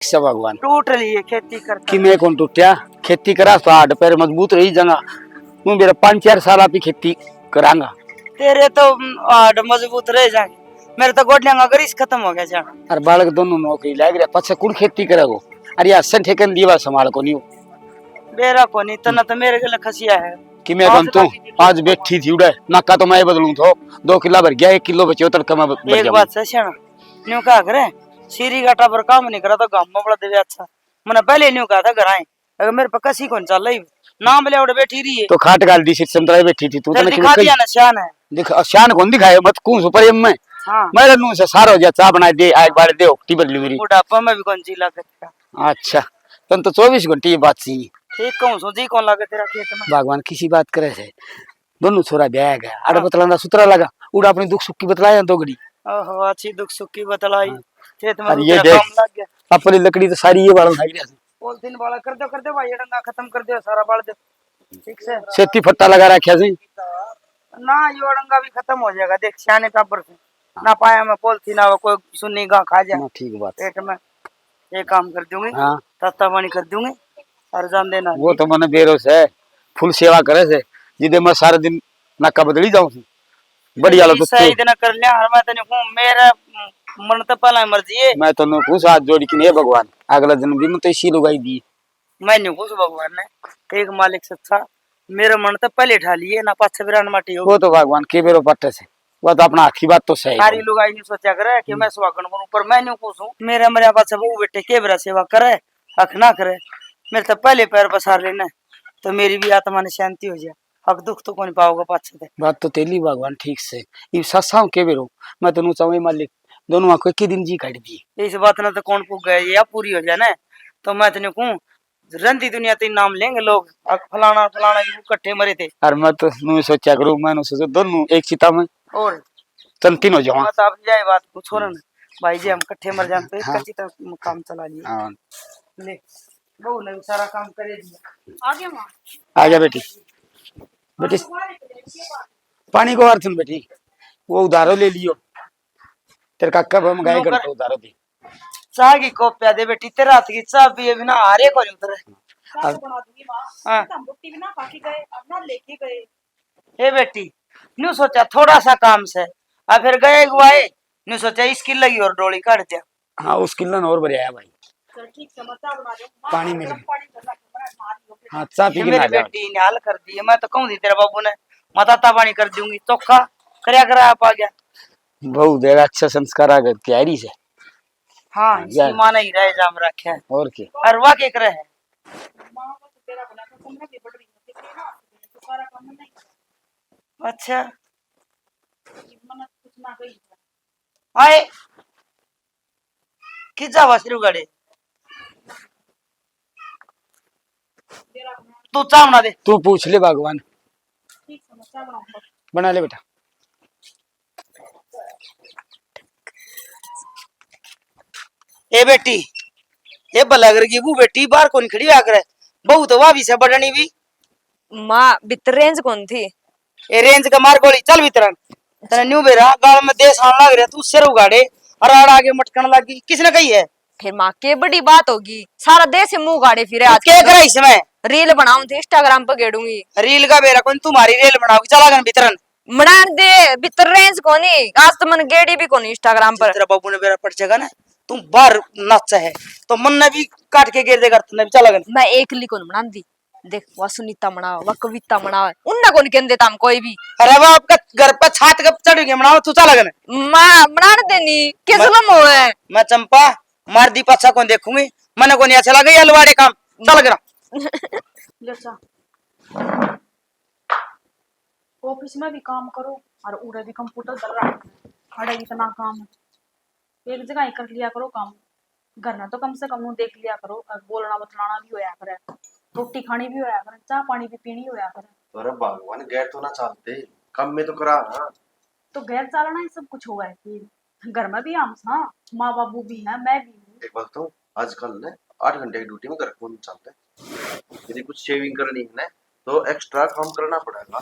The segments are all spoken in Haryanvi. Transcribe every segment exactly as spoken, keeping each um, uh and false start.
से भगवान। टूट रही है खेती करता। कि मैं कौन टूटिया? खेती करा तो हाड पैर मजबूत रही जांगा। तू मेरा पाँच चार साल आप ही खेती करांगा। तेरे तो, हम्म, हाड मजबूत रह जाएंगे। मेरे तो गोड्या का ग्रीस खत्म हो गया जा। अरे बालक दोनों नौकरी लाग रहा, पछे कुण खेती करेगो? अरे यार, ठेकन दीवा संभाल को नहीं हो। बेरा को नहीं, तना तो मेरे गले खसिया है। कि मैं आज कौन तू? लागी थी आज बैठी थी उड़े, नाका तो मैं बदलूं थो। दो किला भर गया, एक किलो बचे तड़का में ब-, भर एक गया। बात से सियाना, न्यू कहा करे, सीरी गाटा पर काम नहीं करा तो गाम में बड़ा देवे अच्छा। मैंने पहले न्यू कहा था घर आए, अगर मेरे पे कसी कौन चल रही, नाम ले उड़े बैठी रही है। तो खाट गाल दी सिस्टम तरह बैठी थी तू, फिर तने दिखा क्यों दिया कही? ना शान है। दिख, शान कौन दिखाए? मत कौन सो प्रेम में। हाँ। मेरे नू से सारो जा, चाय बना दे, आग बाल दे, ओकटी बदली मेरी। बुढ़ापा में भी कौन जी लग गया। अच्छा, तन तो चौबीस घंटे ये बात सी। ठीक कहूँ सो, जी कौन लगे तेरा खेत में? भगवान किसी बात करे से, दोनों छोरा ब्याह गया, अरे हाँ। बतलाना सुतरा लगा, उड़ा अपनी दुख सुख की बतलाया दो घड़ी। ओहो, अच्छी दुख सुख की बतलाई। हाँ। खेत में अरे ये तेरा देख, काम लग गया। अपनी लकड़ी तो सारी ये बालन खाई रहा। पॉलिथीन वाला कर दो, कर दो भाई, ये डंगा खत्म कर दो, सारा बाल दो। ठीक से। सेती फट्टा लगा रखा सी। ना, ये डंगा भी खत्म हो जाएगा, देख, सियाने टाबर से। ना पाया में पॉलिथीन आवे, कोई सुन्नी गा खा जा। ना, ठीक बात। पेट में ये काम कर दूंगी, हाँ। तत्ता पानी कर दूंगी, और जान देना। वो तो मने बेरो से फुल सेवा करे से, जिदे मैं सारा दिन नाका बदली जाऊं। बढ़िया लो तो सही तू। दिन कर लिया, हर मैं तने हूँ, मेरा मन तो पहला ही मर्जी है। मैं तन्ने कुछ हाथ जोड़ के नहीं भगवान, अगला जन्म भी मैं तो इसी लुगाई दी। मैं नहीं कुछ भगवान ने, एक मालिक सच्चा, मेरा मन तो पहले ठा लिए ना, पाछे बिरान माटी हो। वो तो भगवान के बेरो पट्टे से, वो तो अपना आखी बात तो सही। सारी लुगाई नहीं सोचा करे कि हम्म। मैं सुहागन बनूं, पर मैं नहीं कुछ हूँ। मेरा मरिया पाछे बहू बेटे के बेरा सेवा करे, अख ना करे, मेरे तो पहले पैर पसार लेने, तो मेरी भी आत्मा ने शांति हो जाए। अब दुख तो कोनी पाओगे पाछे ते। बात तो तेली भगवान ठीक से। इब सासाओं के बेरो, मैं तो नू चाहूँ मालिक, दोनों आंखों एक ही दिन जी काट दिए। इस बात ना तो कौन पुग गया, ये पूरी हो जाए ना, तो मैं तने कहूँ, रंदी दुनिया ते नाम लेंगे लोग, अब फलाना, फलाना की इकट्ठे मरे थे। और मैं तो नू सोचा करूँ, मैं नू सोचो दोनों एक चिता में और तन तीन हो जाओ। मैं तो आप जाए बात को छोड़न, भाई जी, हम इकट्ठे मर जाते तो एक हाँ। चिता में काम चला लिए। हाँ। ले, बहू ने सारा काम करे दिया। आ गया माँ। आ गया बेटी। बेटी, पानी को अर्थ बेटी, वो उधारो ले लियो। तेरे काका पे हम गाय नौकर। करते उधारो दी। चाह की कोप्या दे बेटी, तेरे हाथ की चाह पिए बिना हारे को नहीं उतरे। चाह तो बना दूंगी माँ। हाँ। हम रोटी भी ना खा के गए, अब ना लेके गए। ए बेटी, न्यू सोचा थोड़ा सा काम से, आ फिर गए गुआए, न्यू सोचा इस किले की और डोली काट दिया। हाँ, उस किले ने और भर आया भाई। चल ठीक है, मैं चाह बना दूँ। माँ, पानी मिल गरम गया। पानी कर ला, मैं नहा रही हूँ। हाँ, चाह पी ये के मेरी नहा जा। बेटी ने हाल कर दिए, मैं तो कहूँ थी तेरे बाबू ने, मैं ताता पानी कर दूंगी, चोखा करया करा आप आ गया। बहू दे अच्छा संस्कार आ गए, तैयारी से। हाँ, हाँ, इसकी यार। माँ ने हीरा ही जाम रखा है। और क्या? और वाह के करे है? माँ को तो तेरा भला का कमरा भी बढ़ रही है, कितनी ना, तो सारा काम नहीं। अच्छा। मन्ने कुछ ना कही। आए। किस जावा सिरू गाड़े? तू चाह बना दे। तू पूछ ले भगवान। बना ले बेटा। ए बेटी, ए बलगर की बू बेटी, बाहर कौन खड़ी हुआ करे? बहू तो वहां भी से बड़नी भी। माँ, भीतर रेंज कौन थी? ए रेंज का मार गोली, चल भीतर। तने न्यू बेरा, गाल में देश आन लाग रहा, तू सिर उगाड़े, और आड़ आगे मटकन लग गई। किसने कही है? फिर माँ, के बड़ी बात होगी, सारा देश ही मुंह उगाड़े फिरे तो आज के कल। करा इसमें? रील बनाऊं थे, Instagram पे गेड़ूंगी। रील का बेरा कौन, तुम्हारी रील बनाओगी, चला गन भीतर। मनान दे, भीतर रेंज कोनी, आज तो मन गेड़ी भी कोनी Instagram पर। तेरा बाबू ने बेरा पड़ जाएगा ना, तू बाहर नाचा है, तो मन ने भी काट के गेर देगा, तन्ने भी चला गन। मैं एकली कौन मनान दी, देख, वह सुनीता मनावे, वह कविता मनावे, उनने कौन कहन देता हम कोई भी। अरे, वह आपका घर पे छात के चढ़ के मनावे, तू चला गन। माँ, मनान देनी, के मैं, जुल्म होवे? मैं चंपा, मार दी पाछा कौन देखूंगी, मने कौन अच्छा लगे ये अलवाड़े काम, चल गना। ले चा। ऑफिस में भी काम करो और उड़े भी कंप्यूटर धर रहा है। अड़े इतना काम है। एक जगह ही कर लिया करो काम। घर में तो कम से कम नु देख लिया करो और बोलना बतलाना भी होया करे। रोटी खानी भी होया करे, चाय पानी भी पीनी होया करे। अरे भगवान, गैर तो ना चलते, काम में तो करा ना। तो गैर चलना ही सब कुछ हुआ है कि घर में भी हम सा, माँ बाबू भी हैं, मैं भी हूँ। एक बात तो, आजकल ने आठ घंटे की ड्यूटी में घर कौन चलता है? यदि कुछ सेविंग करनी है ना, तो एक्स्ट्रा काम करना पड़ेगा।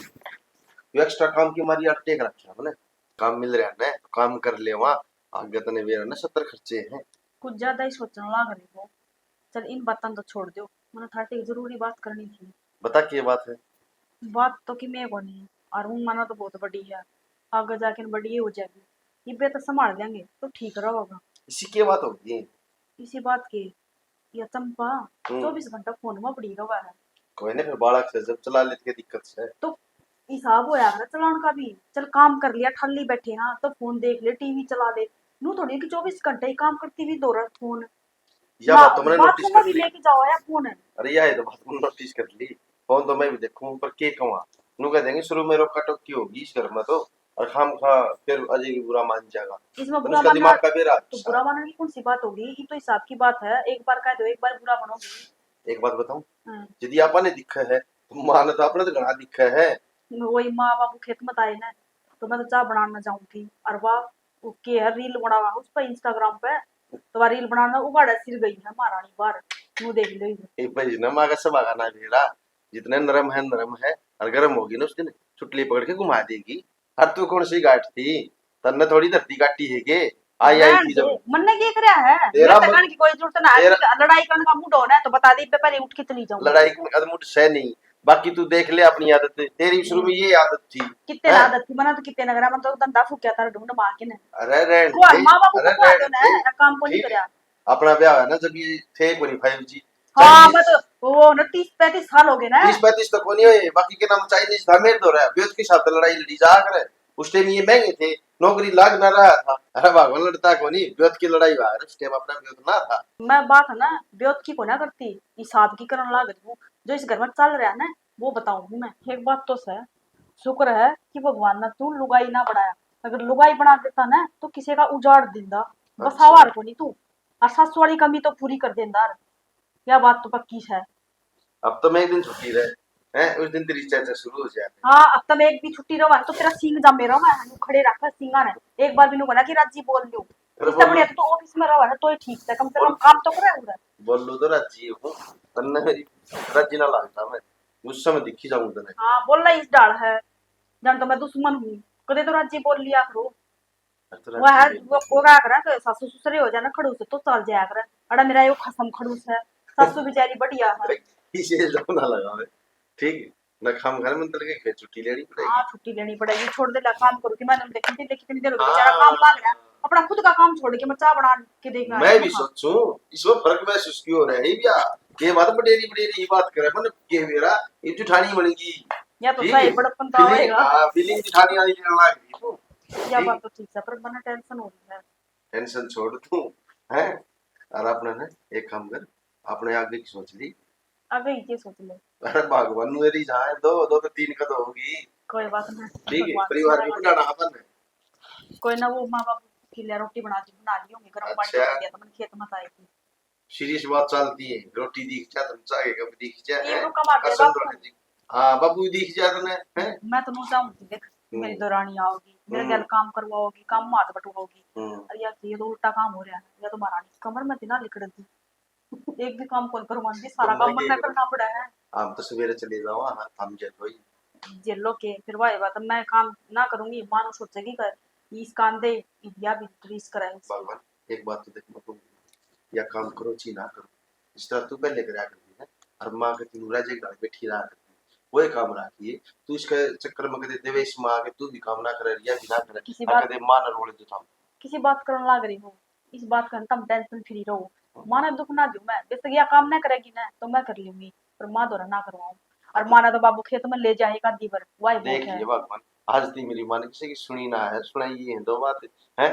ये एक्स्ट्रा काम की मारी आप टेक रखे हैं अपने, काम मिल रहा है ना, काम कर ले वहाँ, आगे तने बेरा ना सत्तर खर्चे हैं। कुछ ज्यादा ही सोचने लाग रही हो। चल, इन बातों तो छोड़ दो, मैंने थारे एक जरूरी बात करनी थी। बता, के बात है? बात तो कि मैं कोनी, और वो मना तो बहुत बड़ी है, आगे जाके न बड़ी हो जाएगी। इबे तो संभाल लेंगे तो ठीक रहेगा। इसी के बात होगी? इसी बात की, या चंपा हम्म। चौबीस घंटा फोन में पड़ी रहा है। कोई नहीं, फिर बालक से जब चला लेते, के दिक्कत है? तो हिसाब होया करे चलान का भी। चल, काम कर लिया, ठाली बैठे हाँ, तो फोन देख ले, टीवी चला ले। नू थोड़ी कि चौबीस घंटे ही काम करती भी दो रहा फोन। या बात तो मैंने नोटिस कर ली। लेके जाओ यार फोन। अरे, या ये तो बात मैंने नोटिस कर ली। फोन तो मैं भी देखूं, पर के कहूँ? नू कह देंगे शुरू में रोका टोकी होगी इस घर में तो, और खाम खा फिर अजय भी बुरा मान जाएगा। इसमें बुरा उसका दिमाग का बेरा तो अच्छा। बुरा मानने की कौन सी बात होगी? ये तो हिसाब की बात है, एक बार कह दो, एक बार बुरा मनोगी। एक बात बताऊं, हाँ। यदि आपा ने दिखा है तो माँ ने तो आपने तो घना दिखा है। वही माँ बाबू खेत में आए ना, तो मैं तो चाय बनाने जाऊं थी, और वाह, वो के है रील बनावा उस पे, इंस्टाग्राम पे, तो वह रील बनाना उगाड़ा सिर गई है महारानी बाहर। नू देख लो इधर। ए भाई ना, माँ का सभा का ना बेरा, जितने नरम है नरम है, और गर्म होगी ना उस दिन छुटली पकड़ के घुमा देगी। और तू कौन सी गांठ थी? तन्ने थोड़ी धरती काटी है के? आई आई रहन थी जब दे, मन्ने के करया है? तेरा मेरे मन तक की कोई जरूरत ना है। तेरा लड़ाई करने का मूड होना है तो बता दे, मैं पहले उठ के चली जाऊं। लड़ाई करने का तो मूड सह नहीं, बाकी तू देख ले अपनी आदत। तेरी शुरू में ये आदत थी। कितने हैं? आदत थी, मना तो कितने नगरा, मन तो धंधा फूकिया था ढूंढ मार के ने। अरे रहन दे, माँ बाप को अरे रहन दे, काम को नहीं करया। अपना ब्याह है ना, जब ये थे कोनी फाइव जी। हाँ, बस वो ना तीस पैंतीस साल हो गए ना। तीस पैंतीस तो कोनी होए, बाकी के नाम चाइनीज था, मेरे दो रहा, ब्योत के साथ लड़ाई लड़ी जा करे। उस टाइम ये महंगे थे, नौकरी लाग ना रहा था। अरे भगवान, लड़ता कोनी, ब्योत की लड़ाई हुआ, उस टाइम अपना ब्योत ना था। मैं बात है ना, ब्योत की को ना करती, हिसाब की करन लाग रही हूँ। जो इस घर में चल रहा है ना, वो बताऊँ हूँ मैं। एक बात तो सै, शुक्र है कि भगवान ने तू लुगाई ना बनाया। अगर लुगाई बना देता ना, तो किसी का उजाड़ दिंदा, बसावार कोनी तू। और सासू वाली कमी तो पूरी कर देंदा। या बात तो पक्की है। अब तो मैं एक दिन छुट्टी रहे, हैं, उस दिन तेरी चर्चा शुरू हो जाए। हाँ, अब तो मैं एक भी छुट्टी रहा तो तेरा सींग जामे रहा है, खड़े रखा सींगा ने। एक बार भी नु बोला कि राजी बोल लो। अरे इससे बोल बढ़िया लो। तो, तो ऑफिस में रहा है तो ही ठीक है, कम से कम बोल। काम तो करे उधर। बोल लो तो राजी हूँ, तन्ने मेरी राजी ना लगता मैं, गुस्सा में दिखी जाऊँ तने। हाँ, बोलना इस डाल है, जान तो मैं दुश्मन हूँ, कदे तो राजी बोल लिया करो। अच्छा, वह है, राजी वो, वो क्या करा कि सासू ससुरे हो जाना, खड़ूस तो चल जाया करे। अड़ा मेरा यो खसम खड़ूस है, सासू बेचारी बढ़िया है। इसे जो ना लगावे, ठीक है? ना काम घर में तड़के फिर छुट्टी लेनी पड़ेगी। हाँ, छुट्टी लेनी पड़ेगी। छोड़ दे, ला काम करो कि मैंने देखी थी, देखी कितनी देर हो गई, बेचारा काम भाग रहा है। अपना खुद का काम छोड़ के मैं चाय बना के देखना मैं है भी ना। सोचूं, इसमें फर्क महसूस क्यों हो रहा है भैया? ये बात बडेरी बडेरी ही बात करे, मतलब ये मेरा, ये जुठानी बनेगी। या तो ठीक सही है? बड़प्पन तो फीलिंग, आएगा। हाँ, फीलिंग जुठानी वाली लेने लग गई तू। या ठीक बात है? तो ठीक है, पर मना टेंशन हो रही है। टेंशन छोड़ तू, हैं? और अपने ने एक काम कर, अपने आगे की सोच ली। आगे ही के सोच ले? अरे भगवान, मेरी जाए दो, दो तो तीन का तो होगी। कोई बात ना, ठीक है, भगवान परिवार भी बढ़ाना अपन ने। कोई ना, वो माँ बाप के लिए रोटी बना दी, बना ली होंगी, गरम पानी अच्छा। कर दिया तो मैंने खेत में आई थी। सीरियस बात चलती है, रोटी दिख जा, तुम चाहे कब दिख जा, ये हैं? रुका मार दे कसम बाबू। रोटी दिख, हाँ, बाबू दिख जा तने, हैं? मैं तो नु जाऊंगी, देख, हम्म। मेरी देरानी आओगी, मेरे हम्म। गैल काम करवाओगी, काम में हाथ बटोरोगी। हम्म। और या, ये तो उल्टा काम हो रहा है, या तो महारानी कमर में थी ना लिकड़ दी, एक भी काम कौन करवांदी, सारा काम मन्ने करना पड़ा है। हम तो सवेरे चले जाओ, हाँ, हम जेलो ही। जेलो के, फिर वही बात, मैं काम ना करूंगी, माँ नु सोचेगी कि इस काम दे, या भी ट्रीस कराए। भगवान, एक बात तो देख, मैं कहूँ, या काम करो ची ना करो, जिस तरह तू पहले करया करती ना, और माँ के तीनों राजे घर बैठी रहा करती, वो ही काम रखी है। तू इसके चक्कर में कदे देवेश माँ के तू भी काम ना करे, या भी ना करे, किसी और बात कदे माँ ना रोले तो था। किसी बात करने लाग रही हो, इस बात का तुम टेंशन फ्री रहो। माँ ने दुख ना दूं मैं, बेशक या काम ना करेगी ना तो मैं कर लूंगी, पर माँ द्वारा ना करवाऊं। और माँ ने तो बाबू खेत में ले जाए एक आधी बार, वही बहुत देख है। लिए भगवान, आज ती मेरी माँ ने किसी की सुनी ना है, सुनाई ये दो बात है।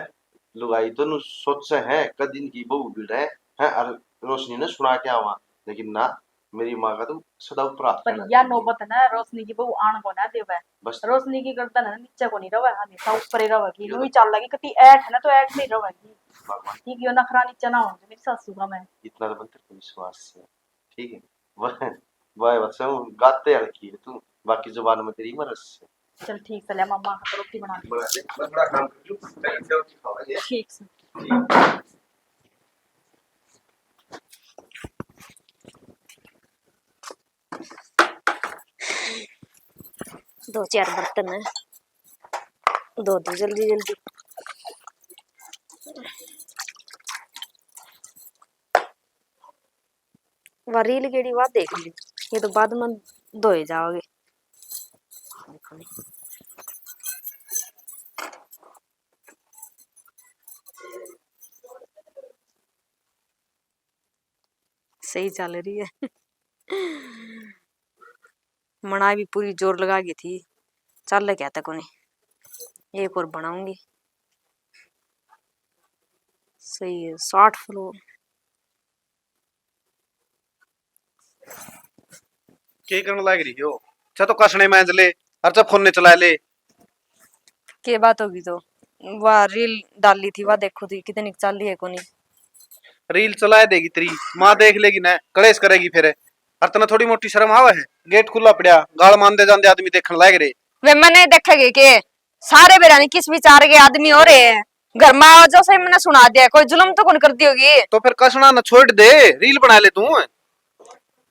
लुगाई तो नु सोचे है, कद इनकी बहू भिड़े है, और रोशनी ने सुना के आवा, लेकिन ना, मेरी माँ का तो सदा ऊपर हाथ पर रहना या चाहिए। नौबत ना रोशनी की बहू आन को ना देवे। बस। रोशनी की गर्दन है ना नीचे को नहीं रवे, हमेशा ऊपर ही रहेगी। यो यूं ही तो चल लगी, कती ऐठ है ना तो ऐठ में ही रहेगी। भगवान। ठीक, यो नखरा नीचे ना हो मेरी सासू का मैं। इतना तो बनते को विश्वास है, ठीक है? वाह, वाह, बस वो गाते हल्की है तू, बाकी जुबान में तेरी मरस है। चल ठीक, चले मम्मा, रोटी बना दे। बना दे, मैं थोड़ा काम कर लूँ, फिर रोटी खावांगे। ठीक से। ठीक। दो चार बर्तन है, धो दो जल्दी जल्दी। वा रील केड़ी, वा देख ली, ये तो बाद में धोए जाओगे। सही चल रही है। मना भी पूरी जोर लगा गई थी, चल क्या तक कोनी, एक और बनाऊंगी। सही है, साठ फ्लोर। के करण लाग रही हो? अच्छा तो कसने मांज ले, और अच्छा फोन ने चला ले। के बात होगी तो? वाह, रील डाली थी, वाह, देखो थी कितनी चाली है कोनी। रील चलाए देगी तेरी माँ, देख लेगी ना, कलेश करेगी फिर। और तने थोड़ी मोटी शर्म आवे है? गेट खुला पड़ा, गाल मारते जाते आदमी देखने लाग रहे। वे मने देखेगी के? सारे बेरा ने किस विचार के आदमी हो रहे हैं। घर में आओ जो सही मैंने सुना दिया, कोई जुल्म तो कौन कर दी होगी? तो फिर कसना न छोड़ दे, रील बना ले तू।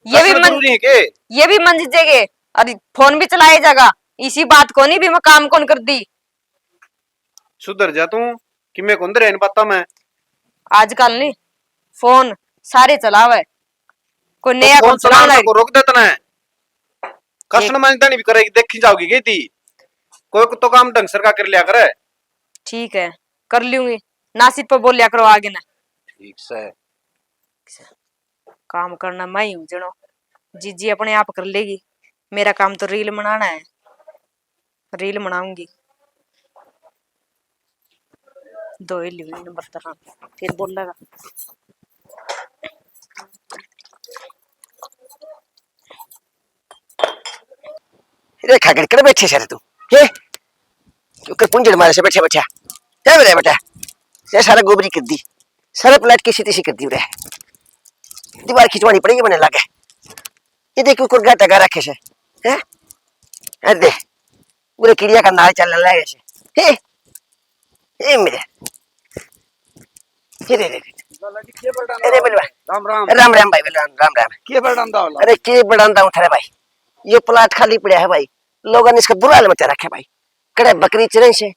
ये भी कसना मन, जरूरी है के? ये भी मन जीजेगे, अरे फोन भी चलाए जागा, इसी बात को नहीं भी मैं काम कौन कर दी। सुधर जा तू, कि मैं कौन दे इन बातां में। आजकल नहीं, फोन सारे चलावे, कोई तो नया फोन कौन चलाना चलाना है? को रोक दे तने। कसण एक मांजता नहीं भी करेगी, देखी जाओगी गई थी। कोई तो काम ढंग सर का कर लिया करे। ठीक है, कर लूंगी। नासिर पे बोलिया करो आगे ना। ठीक से। काम करना मैं ही हूँ जनो, जीजी अपने आप कर लेगी। मेरा काम तो रील बनाना है, रील बनाऊंगी। दो ही लियो नंबर तरह, फिर बोलेगा। रेखा कड़कड़ बैठे सर तू, हे? क्यों कर पुंजड़ मारे से बैठे बैठे? क्या मेरा बेटा? ये सारा गोबरी कर दी, सारा प्लाट किसी तीसी कर दी रे। दीवार खिंचवानी पड़ेगी मैंने लागे। ये देख कुकुर गाटा गा रखे से, हैं? अरे दे, पूरे किड़िया का नाल चलने लगे से। हे, हे मेरे, हे रे रे रे। लाला जी, के बरडांदा अरे हो? बलवा। राम राम। राम राम भाई, बलवान, राम राम। के बरडांदा हो लाला? अरे के बरडांदा हूँ थारे भाई, ये प्लाट खाली पड़ा है भाई, लोगों ने इसका बुरा हाल मचा रखा है भाई। कड़े बकरी चरे से,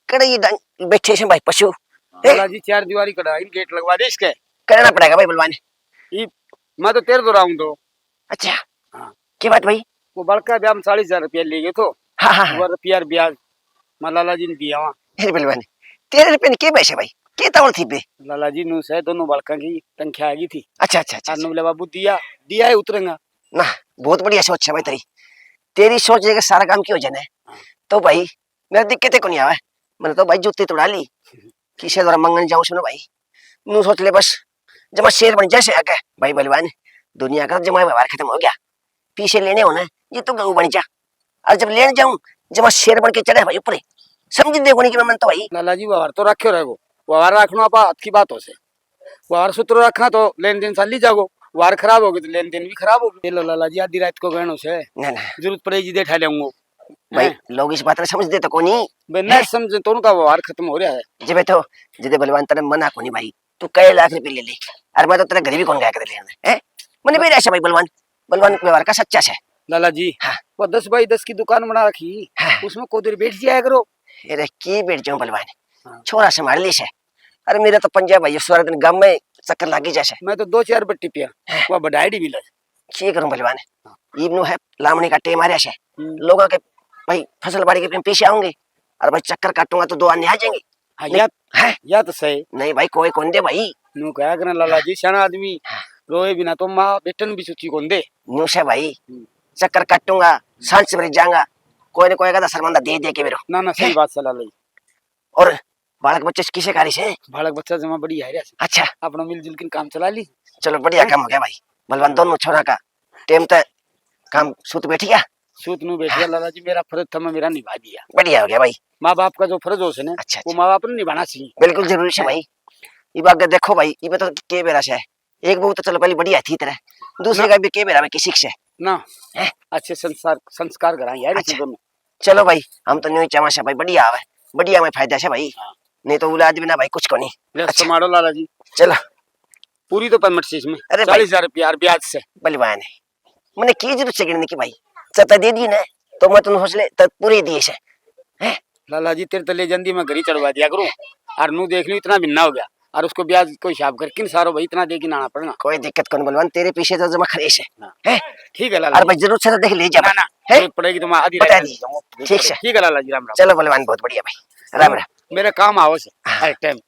कड़े ये डंग-, बैठे से भाई पशु। हैं? लाला जी, चार दीवारी कढ़ा, इन गेट लगवा दे इसके। करना पड़ेगा भाई बलवान। ये, मैं तो तेरे दो राउंड दो। अच्छा। हाँ। के बात भाई? वो बड़का ब्याह में चालीस हजार रुपया ले गए तो। हाँ, हाँ, हाँ। वो रुपया ब्याज, मैं लाला जी ने दिया वहाँ। अरे बलवान, तेरे रुपये ने के पैसे भाई? के तावल थी बे? लाला जी, नू से दोनों बड़का की तनख्वाह आ गई थी। अच्छा, अच्छा, अच्छा, और अच्छा। नू बोले, "बाबू, दिया, दिया है उतरेगा।" ना, बहुत बढ़िया सोच है भाई तेरी। तेरी सोच लेके सारा काम क्यों जाना है? हाँ। तो भाई, मेरा दिक्कत ही कोनी आवे। मैंने तो भाई जूती तोड़ा ली। किसे द्वारा मंगन जाऊं सुनो भाई। नू सोच ले बस, जमा शेर बन जैसे आके। भाई बलवान, दुनिया का जमा व्यवहार खत्म हो गया। पीछे लेने होना, ये तो गऊ बन जा। और जब लेने जाऊं, जमा शेर बन के चढ़े भाई ऊपर। समझ दे कोनी कि मैं मन तो भाई। लाला जी, व्यवहार तो रखे रहेगो। व्यवहार रखना आप हाथ की बात हो से। वार सुथरो रखा तो लेन देन चाली जागो, वार खराब होगी तो लेन देन भी खराब होगी। ये लो लाला जी, आधी रात को गहनो से। ना, ना। जरूरत पड़ेगी दे ठा लेंगो। भाई, हैं? लोग इस बात ने समझते तो कोनी। बे, ना हैं? समझे तो उनका वार खत्म हो रहा है। जब तो, जदे बलवान तेरे मना कोनी भाई, तू कई लाख रुपए ले ले, और मैं तो तेरे घर भी कौन गया करे लेने, हैं? मैंने भी ऐसा भाई बलवान, बलवान व्यवहार का सच्चा से। लाला जी, हाँ। वो दस बाई दस की दुकान बना रखी, हाँ। उसमें को देर बैठ जाया करो। अरे की बैठ जाऊं बलवान, हाँ। छोरा संभाल ली से। अरे मेरा तो पंजा भाई सारा दिन गाम में चक्कर लागी जैसे। मैं तो दो चार बट्टी पिया, हैं? वह बढ़ाई डी मिला। के करूं बलवान, हाँ। इब नु है लामणी का टेम आ रहा से। हम्म। लोगों के भाई फसल बाड़ी के पीछे आऊंगे और भाई चक्कर काटूंगा तो दो आने आ जाएंगे। हाँ, नहीं, या, हैं? या तो सही। नहीं भाई, कोई कौन दे भाई। नु कहा करना लाला जी, सियाणा आदमी, हाँ। रोए बिना तो माँ बेटन भी सुची कौन दे। नु से भाई, हम्म। चक्कर काटूंगा, सांझ सवेरे जाऊंगा, कोई ना कोई का शर्मांदा दे दे के मेरो। ना, ना, सही हैं? बात से लाला जी। और बालक बच्चे किसे कारी से? बालक बच्चा जमा बढ़िया है रे। अच्छा। अपना मिलजुल के काम चला ली। चलो, बढ़िया हैं? काम हो गया भाई। बलवान दोनों छोरा का टेम तक काम सूत बैठ गया। सूत नु बैठ गया हाँ। लाला जी, मेरा फर्ज था, मैं मेरा निभा दिया। बढ़िया हो गया भाई। माँ बाप का जो फर्ज हो से ना, अच्छा, वो अच्छा। माँ बाप ने निभाना चाहिए। बिल्कुल जरूरी से हैं? भाई। इब आगे देखो भाई, इब तो के बेरा से है। एक बहू तो चलो पहले बढ़िया थी तरह, दूसरे ना। का भी के बेरा में किसी से। ना। हैं? अच्छे संस्कार, संस्कार करा यार, अच्छा। इसी दोनों। चलो भाई, हम तो न्यू चाहवा से भाई, बढ़िया आवे, बढ़िया में फायदा से भाई। हाँ। नहीं तो औलाद बिना भाई कुछ को नहीं। ले, अच्छा। संभालो लाला जी। चलो। पूरी तो पेमेंट सी इसमें। अरे भाई। चालीस हजार रुपया और ब्याज से। बलवान है। मैंने की जरूरत से गिरने की भाई? चता दे दी ना, तो मैं तुम सोच ले, तब पूरे दिए से। हैं? लाला जी, तेरे तो ले जांदी मैं घर ही चढ़वा दिया करूं। और नू देख ली, इतना भिन्ना हो गया। और उसको ब्याज को हिसाब कर किन सारो भाई इतना दे के लाना पड़ेगा। कोई दिक्कत कोनी बलवान, तेरे पीछे तो जमा खरे से। हाँ। हैं? ठीक है लाला और जी। भाई जरूरत से तो देख ले जा ना, भाई। ना, हैं? जरूरत पड़ेगी तो मैं आधी बता रख दी दूंगा। जाऊंगा। ठीक से। ठीक है लाला जी, राम राम। चलो बलवान, बहुत बढ़िया भाई, राम राम। मेरे काम आओ से हाँ। हर टाइम।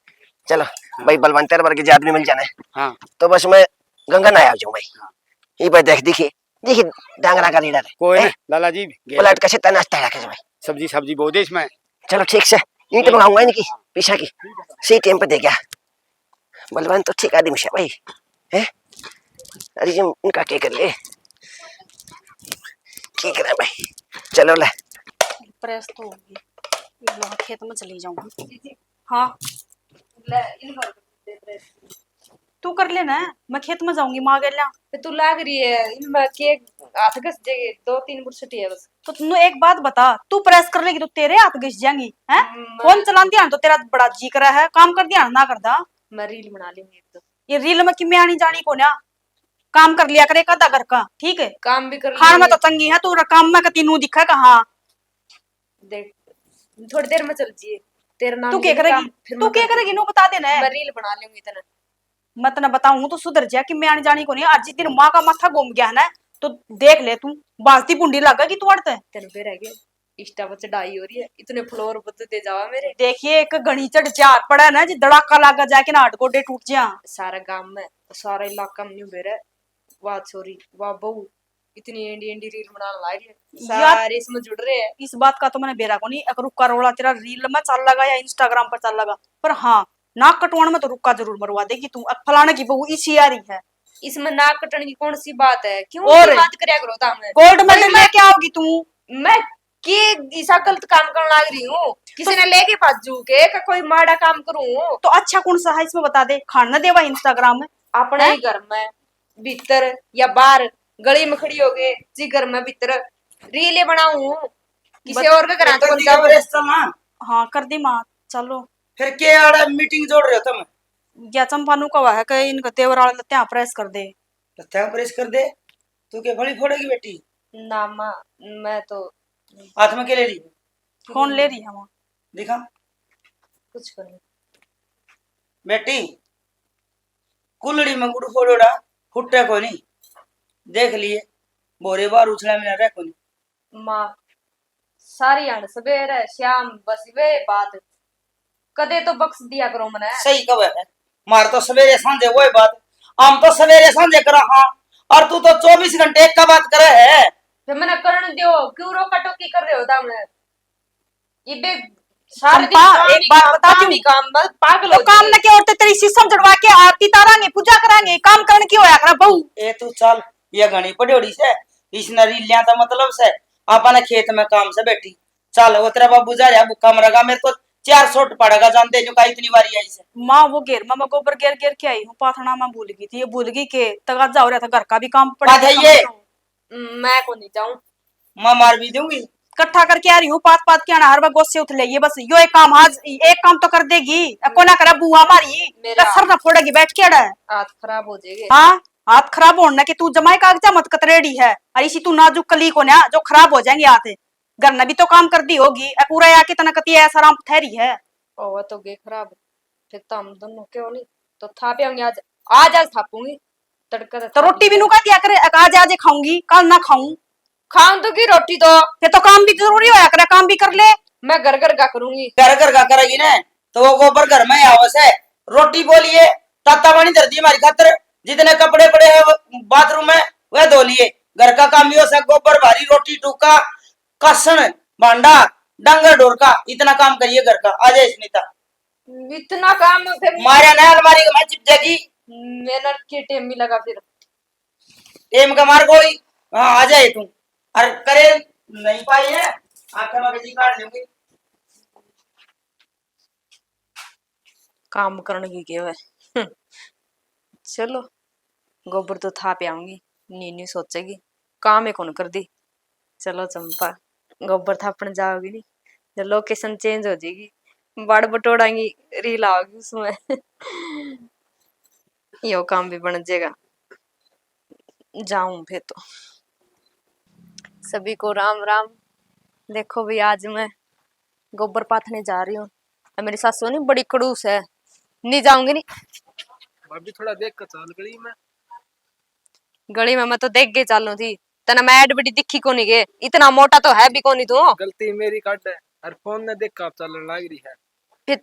चलो हाँ। भाई, बलवान तेरे वर्गे जे आदमी मिल जाना है। हाँ। तो बस मैं गंगा ना आ जाऊं भाई। हाँ। ये भाई देख, देखिए, देखिए, डांगरा का लीडर है। कोई हैं? नहीं, लाला जी, गेल प्लाट कैसे तनाश तैयार कर भाई। सब्जी, सब्जी बहुत है इसमें। चलो ठीक से, ईंट ठीक। मंगाऊंगा इनकी, पीछा की, सही टाइम पे दे गया। बलवान तो ठीक आदमी से भाई, हैं? अरे जी, उनका क्या कर ले, क्या करा भाई? चलो ले। प्रेस तो होगी, ये लो, खेत में चली जाऊंगी। हाँ। ले, इन भर दे प्रेस। तू कर लेना, मैं खेत में जाऊंगी माँ गेल्या। ते तू लाग रही है, इनमें के हाथ घस जाएंगे, दो तीन बुरसटी है बस। तो तू एक बात बता, तू प्रेस कर लेगी तो तेरे हाथ घिस जाएंगी, हैं? हम्म, फोन चलाती है तो तेरा बड़ा जी करा है, काम कर दिया ना करदा। मैं रील बना लूंगी एक तो। ये रील में किमे आनी जानी कोन्या, काम कर लिया करे एक आधा घर का, ठीक है? काम भी कर खान में लूंगी। तो चंगी है तू, काम में कती नू दिखा कहाँ? देख, थोड़ी देर में चल जिए, तेरा नाम तू के लेके करेगी? काम, फिर तू मैं के कर करेगी? नू बता देना है। मैं रील बना लूंगी इतना। मैं तने बताऊं, तू सुधर जा, किमे आनी जानी कोनी। आज जिस दिन माँ का माथा घूम गया है ना, तो देख ले तू, बाजती बुंडी लागेगी तू अड़ते। तेरे पे रह गए, Insta पर चढ़ाई हो रही है, इतने follower बढ़ते जावा मेरे। देखिए, एक घणी चढ़ जा पड़ा ना जी, धड़ाका लागा जाके ना हाथ गोडे टूट जा। सारा गांव में, सारा इलाका में न्यू बेरे, वाह छोरी, वाह बहू, इतनी एंडी एंडी रील बनाने लाग रही है, यार, सारे इसमें जुड़ रहे हैं। इस बात का तो मैंने बेरा कोनी, अगर रुक्का रोला तेरा रील में चल लगा या Instagram पर चल लगा, पर हाँ, नाक कटवाने में तो रुक्का जरूर मरवा देगी तू। अब फलाने की बहू इसी आ रही है। इसमें नाक कटने की कौन सी बात है? क्यों और की बात करया करो था मैं? Gold medal लेके आओगी तू। मैं के इसा गलत काम करने लाग रही हूँ? किसी तो ने लेके भाजू के का कोई माड़ा काम करूँ? तो अच्छा कौन सा है इसमें बता दे, खान न देवा Instagram में। अपने हैं? ही घर में भीतर या बाहर गली में खड़ी हो गए जी, घर में भीतर रीले बनाऊं, किसी बत- और के घर तो कर दी जाऊं। प्रेस चलना। हाँ, कर दी माँ, चलो। फिर के आड़ा मीटिंग जोड़ रहे हो तुम? या चंपा नू कहा है कि इनका देवर आले लत्ते प्रेस कर दे। लत्ते प्रेस कर दे? तू के फली फोड़ेगी बेटी? ना माँ, मैं तो हाथ में के ले रही? फोन ले रही है माँ। दिखा। कुछ कर। बेटी, कुलड़ी में गुड़ फोड़ोड़ा फुटे कोनी। देख लिए, भोरे बार उछला मिला रह कोनी। माँ, सारी हाण सवेरे शाम बस वे बात, कदे तो बख्श दिया करो मने। सही कहे है, मार तो सवेरे सांझे वही बात, हम तो सवेरे सांझे करा हाँ, और तू तो चौबीस घंटे एक का बात करे है। फिर मने करण दियो, क्यों रोका टोकी कर रहे हो दामने? इबे सारे दिन चंपा, काम एक ही बात काम, बता काम दूं? ही काम, बस पागल तो हो काम गई। न के औरतें तेरी शीशम जड़वा के आरती तारांगे, पूजा करांगे, काम करण की होया करा बहू। ए तू चल, ये घणी पड़ोड़ी से, इसने रीलियां तो मतलब से, आपने खेत में काम से बैठी। चल, वो तेरा बाबू जा रहा, भूखा मरेगा, मेरे को चार सौ पड़ेगा, जानते जो का इतनी बारी आई से। माँ, वो घेर में मैं गोबर घेर घेर के आई हूँ, पाथना में भूल गई थी, ये भूल गई के तगाजा हो रहा था, घर का भी काम पड़ा बात है ये। मैं को नहीं जाऊं। मैं मार भी दूंगी। इकट्ठा करके आ रही हूँ, पात पात के आना, हर बार गोसे उठ लेगी बस। यो एक काम आज, एक काम तो कर देगी। अब को ना करे बुआ मारी, मेरा कसर ना फोड़ेगी बैठ के अड़ा। हाथ खराब हो जाएंगे। हाँ, हाथ खराब होने के तू जमाई कागजा मत कतरेड़ी है, और इसी तू नाजुक कली को ना जो खराब हो जाएंगे हाथ। घर ने भी तो काम कर दी होगी, अब पूरा आके तना कती ऐसा राम ठहरी है। ओ, वो तो गए खराब। फिर तो हम दोनों क्यों नहीं, तो थाप आऊंगी आज, आज, आज थापूंगी। तड़का तो तो रोटी भी नु कह दिया करे, "अक आज, आज खाऊंगी, कल ना खाऊं।" खाऊं तो की रोटी तो। फिर तो काम भी जरूरी होया करे, काम भी कर ले। मैं घर घर का करूंगी। घर घर का करेगी ना, तो वो गोबर घर में आवे से, रोटी बोलिए, ताता पानी धर दी हमारी खातर, जितने कपड़े पड़े हैं वो बाथरूम में, वह धो लिए। घर का काम यो से, गोबर भारी, रोटी टूका, कासन, भांडा, डंगर ढोर का, इतना काम करिए घर का। आ जाए इसने ता। इतना काम फिर मारा ना अलमारी के मैं चिप जाएगी। मेहनत के टेम भी लगा फिर। टेम का मार गोली, हाँ, आ जाए तू। अरे करे नहीं पाई है, आंखें में बिजली काट लूंगी। काम करण की केवे। हम्म। चलो, गोबर तो थाप आऊंगी, नी नी सोचेगी, काम ही कौन कर दी। चलो चंपा, गोबर थापण जाओगी नी, जब location change हो जाएगी, बाड़ बटोड़ांगी, रील आओगी उसमें। यो काम भी बन जाएगा। जाऊं फिर तो। सभी को राम राम। देखो भाई, आज मैं गोबर पाथने जा रही हूँ। और मेरी सासू नी बड़ी खड़ूस है, नहीं जाऊंगी नहीं। भाभी, थोड़ा देख के चाल गली में। गली में मैं तो देख के चालू थी, तने मैं एड बड़ी दिखी कोनी के? इतना मोटा तो है भी कोनी तू। गलती मेरी काट है, और फोन ने देख के आप चालन लाग रही है। फिर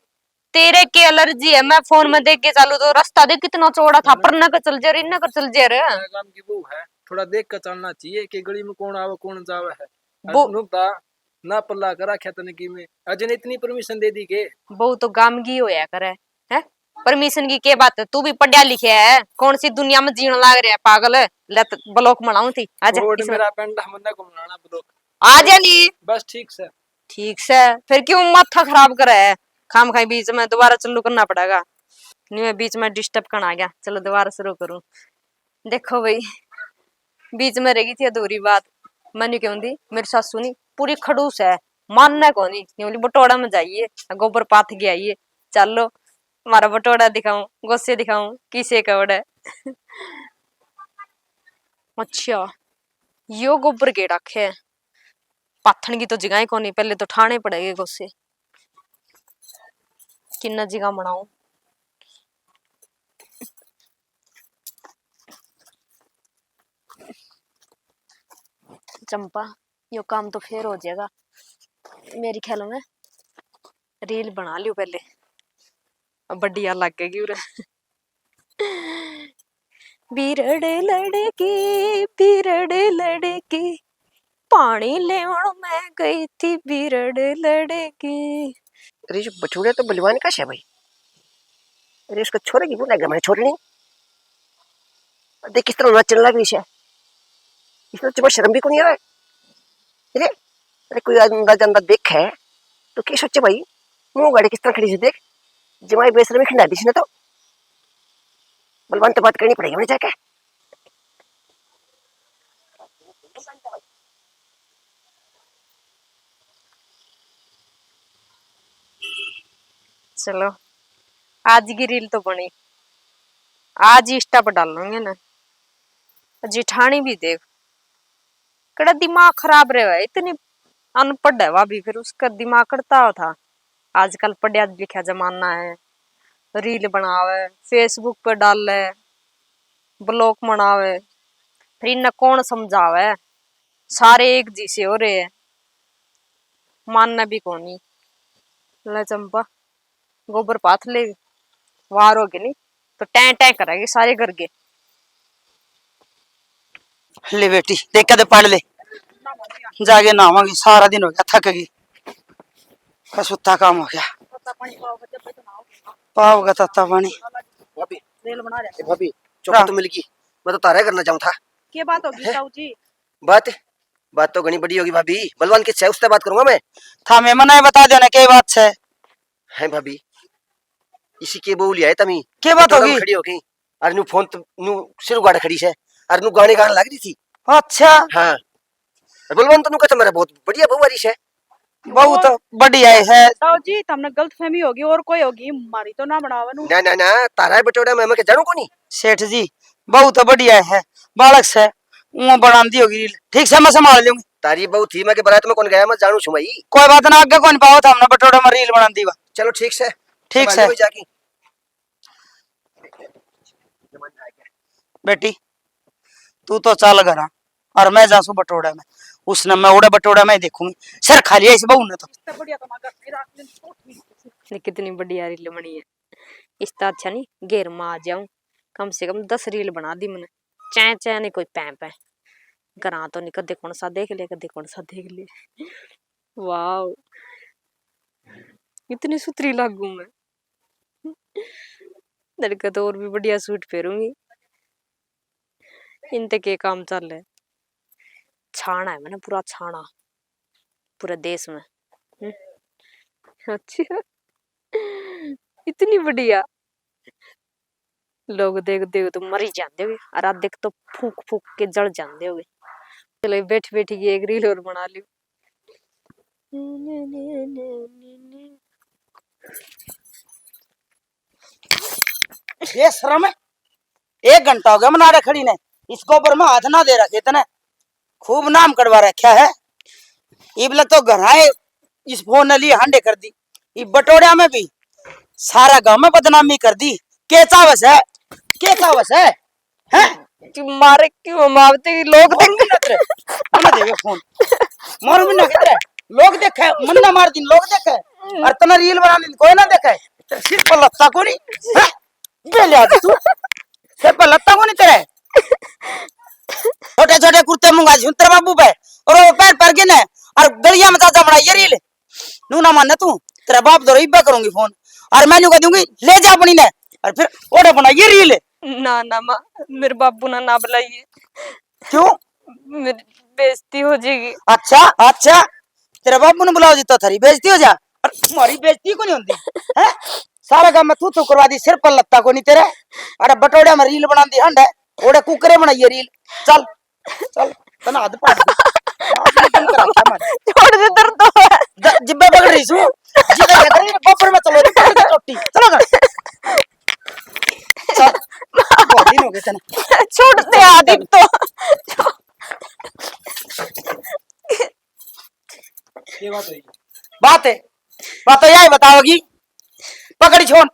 तेरे के एलर्जी है, मैं फोन में देख के चालू तो रास्ता देख कितना चौड़ा था, पर न कर चल जा रे, न कर चल जा रे। मैं गांव की बहू है, थोड़ा देख के चलना चाहिए कि गली में कौन आवे कौन जावे है। वो नुकता ना पल्ला करा ख्या तने की में, अजय ने इतनी परमिशन दे दी के? बहू तो गांव की होया करे है, परमिशन की के बात है? तू भी पढ़या लिखया है, कौन सी दुनिया में जीण लाग रहा है पागल? ले तो ब्लॉक बनाऊं थी, आजा। छोड़ इसमें मेरा पेंडा, मन्ने को बनाना ब्लॉक। आजा नी। बस ठीक से। ठीक से, फिर क्यों माथा खराब करे है? खाम खाई बीच में दोबारा चालू करना पड़ेगा। नहीं, मैं बीच में डिस्टर्ब करना आ गया, चलो दोबारा शुरू करूं। देखो भाई, बीच में रह गई थी अधूरी बात। मैंने क्यों दी, मेरी सासू नी पूरी खड़ूस है, मानना कोनी। न्यू बोली, बटोड़ा में जाइए, गोबर पाथ के आइए। चलो, हमारा बटोड़ा दिखाऊं, गोसे दिखाऊं, किसे कवड़ है। अच्छा, यो गोबर के रखे, पाथन की तो जगह ही कोनी, पहले तो ठाणे पड़ेगी गोसे। किन्ना जगह बनाऊं। चंपा, यो काम तो फेर हो जाएगा मेरे ख्याल में। रील बना लियो पहले, अब बढ़िया लगेगी उरे। बिरड़ लड़की, बिरड़ लड़की, पानी लेवण मैं गई थी बिरड़ लड़की। अरे, जो बटोड़ा तो बलवान का है भाई। अरे, उसका छोरे की बोला, मैं छोरनी। देख किस तरह नाचने लग रही है। इसमें तुम्हें शर्म भी कोनी आ रहा है? अरे, अरे, कोई अंदाज अंदाज देख है तो क्या सोचे भाई? मुंह गाड़ी किस तरह खड़ी से देख, जमाई बेशरमी खिंडा दी इसने तो। बलवान तो बात करनी पड़ेगी मुझे जाके। चलो, आज की रील तो बनी, आज ही इंस्टा पर डालेंगे ना। जेठानी भी देख, कड़ा दिमाग खराब रहे है, इतनी अनपढ़ है भाभी, फिर उसका दिमाग कड़ता था। आजकल पढ़िया लिखा जमाना है, रील बनावे, Facebook पे डाले, ब्लॉग बनावे, फिर इन्हें कौन समझावे? सारे एक जैसे हो रहे हैं, मानना भी कोनी। ले चंपा, गोबर पाथ ले, वार हो गए नहीं तो टैं टैं करेंगे सारे घर के। ले बेटी, देख के दे पाड़ ले, जाके नहावांगे, सारा दिन हो गया, थक गई, सुत्ता काम हो गया। पाव का तत्ता पानी। भाभी, ए भाभी, चौका हाँ। तो मिल गई, मैं तो तारा करना चाहूँ था। क्या बात होगी ताऊ जी? बात, बात तो घणी बड़ी होगी भाभी, बलवान के छे उससे बात करूंगा मैं। था मैं मना बता देना के बात छे। हैं भाभी, इसी के बोल आए तमी? के बात होगी? खड़ी हो गई। अरे न्यू फोन तो न्यू सिर उगाड़ खड़ी से। अरे न्यू गाने गाने लग रही थी। अच्छा। हाँ। अरे बलवान तो न्यू कहता मेरा बहुत बढ़िया बहू आ रही से। बहुत बढ़िया है। ताऊ जी, तुमने गलतफहमी होगी और कोई होगी, मारी तो ना बनावे नू। ना, ना, ना, तारा है बटोड़ा में, मैं के जानू कोनी। सेठ जी, बहुत बढ़िया है, बालक से, वो बनांदी होगी रील। ठीक से मैं संभाल लूंगी। तारी बहू थी, मैं के बारात में कौन गया, मैं जानू छू भाई। कोई बात ना, आगे कौन पाओ था हमने बटोड़ा में रील बनांदी हुआ। चलो ठीक से। ठीक से। जाके। बेटी, तू तो चल घर, और मैं जासू बटोड़ा में। उसने मैं ओड़े बटोड़ा में ही देखूंगी। सिर खा लिया इस बहू ने तो। इससे बढ़िया तो मैं घर नहीं रख लेंदी, तो ठीक है। ये कितनी बढ़िया रील बनी है। इससे अच्छा नहीं, घेर में आ जाऊं। कम से कम दस रील बना दी मैंने। चै चै नहीं कोई पै पै। घरां तो नहीं, कदे कौन सा देख ले, कदे कौन सा देख ले। वाह, इतनी सुथरी लागू मैं। लड़का तो और भी बढ़िया सूट पहरूंगी। इन ते के काम चल है? छाना है मैंने पूरा छाना, पूरे देश में। हम्म। अच्छा, इतनी बढ़िया। लोग देख देख तो मरी जाते होगे, और आधे तो फूक फूक के जल जाते होगे। चलो, बैठ बैठ के एक रील और बना ली। बेशरम है, एक घंटा हो गया मनाड़े खड़ी ने, इस गोबर में हाथ ना दे रखे तने, खूब नाम कटवा रखा है। इब लग तो घर आए, इस फोन ने लिए हांडे कर दी, इब बटोड़िया में भी सारा गांव में बदनामी कर दी। के चाहवस है? के चाहवस है? हैं? तू मारे क्यों मारते कि लोग मारू देख भी ना तेरे। मन्ने देवे फोन। मारू भी ना तेरे। लोग देखे, मन्ने मार दिन लोग देखे। और तना रील बनाने कोई ना देखे। तेरे सिर पर लत्ता कोनी। हैं? बेले आज तू। सिर पर लत्ता कोनी तेरे। छोटे छोटे कुर्ते मंगा झुंतर बाबू पे। और वो पैर पर गिने। और गलियां में चाचा बनाइए रील। नू ना माने तू, तेरे बाप धोरे इब्बे करूंगी फोन। और मैं नू कह दूंगी, ले जा अपनी ने। और फिर ओड़े बनाइए रील। ना, ना माँ, मेरे बाबू ना, ना बुलाइए। क्यों? मेरी बेइज्जती हो जाएगी। अच्छा, अच्छा, तेरे बाबू ने बुलाओ जी तो थारी बेइज्जती हो जा। और तुम्हारी बेइज्जती को नहीं होती, हैं? सारा काम में तू तू करवा दी, सिर पर लत्ता को नहीं तेरे। अरे बटोड़े में रील बना दी हंड है, ओड़े कुकरे बनाइए रील। चल, चल, तना हाथ पकड़। आज मैं तुम करा क्या मार? छोड़ दे, दर्द हो रहा है। द-, जिब्बे पकड़ रही सू। जिब्बे पकड़ रही, बब्बर में चलो, पकड़ के चोटी। चलो घर। चल। बहुत दिन हो गए तना। छोड़ दे, आदिप तो। ये बात है। बात है। बात तो यही बताओगी। पकड़ छोड़।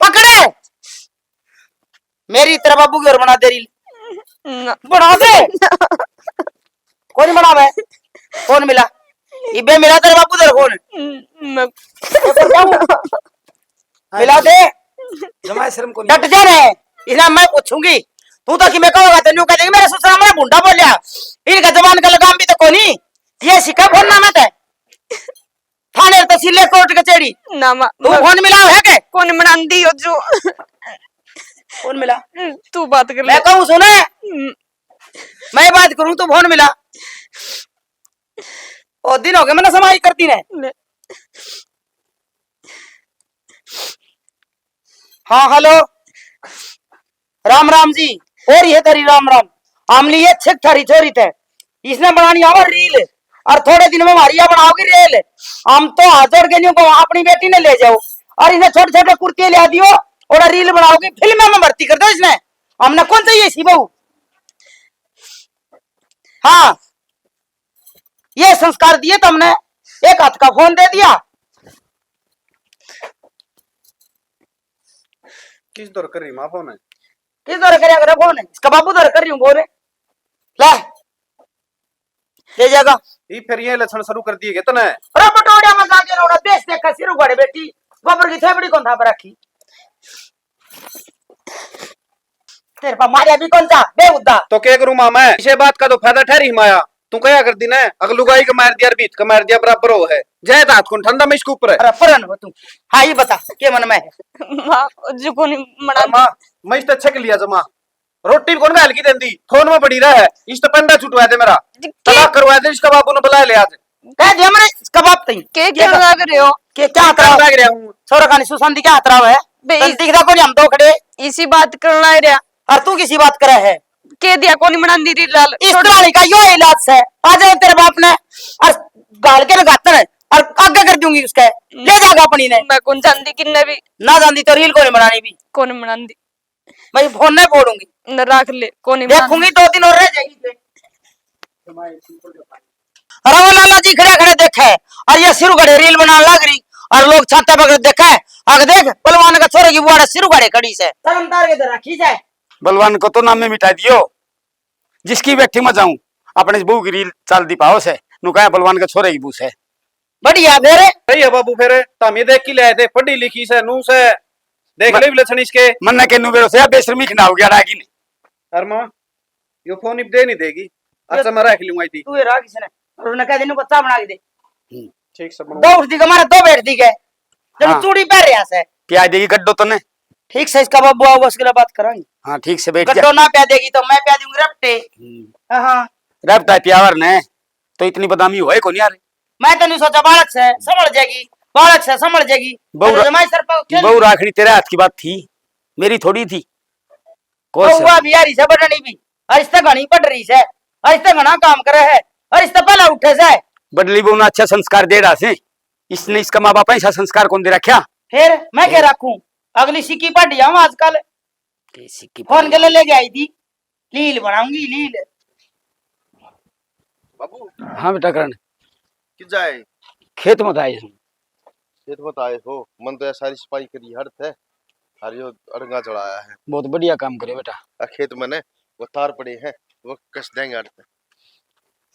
पकड़े। मेरी तेरे बाबू की और बना दे रील। ना। बना दे। कौन बनावे? फोन मिला। इबे मिला तेरे बाबू तेरे फोन। मैं एक और जाऊं। मिला दे। जमा शर्म को नहीं। डट जा रे। इसने मैं पूछूंगी। तू तो कि मैं कहूंगा, तेनू कह देगी, मेरे ससुरा में भुंडा बोलिया। इनका जबान का लगाम भी तो कोनी। ये सिक्का फोन ना मत है। थाने तहसील कोर्ट कचेरी। ना माँ, तू मैं फोन मिलाओ है के? कौन मनांदी हो जो? कौन मिला? हम्म, तू बात कर ले। मैं कहूँ सुने, हम्म। मैं बात करूँ, तू फोन मिला। ओ दिन हो गए मैंने समाई करती ने। ले। हाँ, हेलो। राम राम जी। और ये थारी राम राम। हम लिए छिक थारी छोरी थे। इसने बनानी आवा रील। और थोड़े दिन में हमारी या बनाओगी रेल। हम तो हाथ जोड़ के न्यू को अपनी बेटी ने ले जाओ। और इन्हें छोटे छोटे कुर्ते ले दियो। और रील बनाओगी, फिल्म में भर्ती कर दो इसने। हमने कौन चाहिए इसी बहू? हाँ, ये संस्कार दिए तुमने, एक हाथ का फोन दे दिया। किस दर कर रही माँ फोन है? किस दर कर रहा फोन है? इसका बाबू दर कर रही हूँ फोन है। ले, ले जाएगा। ये फिर ये लक्षण शुरू कर दिए तने। अरे बटोड़िया में जाके रोड़ा, देश देखा सिर उगाड़े बेटी, गोबर की थैपड़ी कौन था रखी? तेरे पा मारिया भी कौन था, बेहुदा। तो के करूं माँ मैं? इसे बात का तो फायदा ठहरी माया। तू कया कर दी ना, अगर लुगाई का मार दिया, अरबीत का मार दिया, बराबर हो है। जय हाथ कौन ठंडा मैं इसके ऊपर है। अरे परन हो तू। हाँ, ये बता, के मन में है? माँ, जो कोनी मना अरे माँ, मैं इस तो छक लिया जमा। रोटी भी कौन हल्की देंदी, फोन में पड़ी रहा है। इस तो पंडा छुटवा दे मेरा। के? तलाक करवा दे, इसका बाबू ने बुला ले आज। कह दिया मैंने इसका बाप तई। के के कहना लग रहे हो? के क्या हतराव लग रहा हूँ? छोरा खानी सुशांति क्या हतराव है? बे, तन इस दिखदा कोनी हम दो खड़े। इसी बात करना है रहा। और तू किसी बात करे है? के दिया कोनी मनांदी री लाल। इस छोड़। तरह का यो इलाज है। आ जाए तेरे बाप ने और गाल के लगातर है और आगे कर दूंगी उसके। ले जाएगा अपनी ने। मैं कौन जानती किन्ने भी। ना जानती तो रील कोनी बनानी भी। कौन मनांदी? मैं फोन नहीं फोड़ूंगी। न रख ले, कोनी मान। देखूंगी, दो दिन और रह जाएगी। अरे वो लाला जी खड़े खड़े देखे, और ये सिर उघाड़े रील बनाने लग रही, और लोग छाता पकड़ देखे, आगे देख, पहलवान का छोरे की बुआड़ा सिर उघाड़े खड़ी से। शर्म तार के तो रखी जाए। बलवान को तो नाम में मिटा दियो, जिसकी बैठी में जाऊं, अपने बहू की रील चाल दी पाओ से, नु कहा बलवान के छोरे की बहू से। बढ़िया फिर। सही है बाबू, फिर तो हम ये देख के ले आए थे, पढ़ी लिखी से, नू से, देख म-, ले भी लक्षण इसके। मन्ने के नु बेरो से, या बेशर्मी खिंडाओ गया रागी ने। अरे माँ, यो फोन इब दे नहीं देगी। ये अच्छा, मैं रख लूंगा इतनी। तू ये रहा किसने? और उन्हें कह देने को चाह बना के दे। हम्म। ठीक से बनवा। दो उठ दी के मारे, दो बैठ दी के। जब हाँ। चूड़ी पहन रहा से। प्याज देगी गड्डो तने। ठीक से इसका बाबू आओ, उसके लिए बात करांगे। हाँ, ठीक से बैठ जा। गड्डो ना प्या देगी तो मैं प्या दूंगी रपटे। हम्म। हाँ, हाँ। रपटा प्यावर ने, तो इतनी बदनामी होए कोनी यार। मैं तो नहीं सोचा बालक से संभल जाएगी, बालक से संभल जाएगी। बहू अरे रा-, जमाई सर पर खेल बहू राखनी तेरे हाथ की बात थी, मेरी थोड़ी थी। कौन सा? बहू भी यारी से बढ़नी भी, आज तक घणी पढ़ रही से, आज तक घणा काम करे है, आज तक पहला उठे से। बडली बहू ने अच्छा संस्कार दे रहा से, इसने इसका माँ बाप ऐसा संस्कार कौन दे रखा? फिर मैं क्या फिर? रखूं? अगली सिक्की पढ़ जाऊं आजकल। के सिक्की फोन पढ़ के लिए लेके आई थी। लील बनाऊंगी, लील। बाबू। हाँ बेटा करण। किस जाए? खेत में था ये। खेत में तो आए हो, मन तो ये सारी सफाई करी हट है, और यो अड़ंगा चढ़ाया है। बहुत बढ़िया काम करे बेटा। आ खेत में ने वो तार पड़े हैं, वो कस देंगे हट।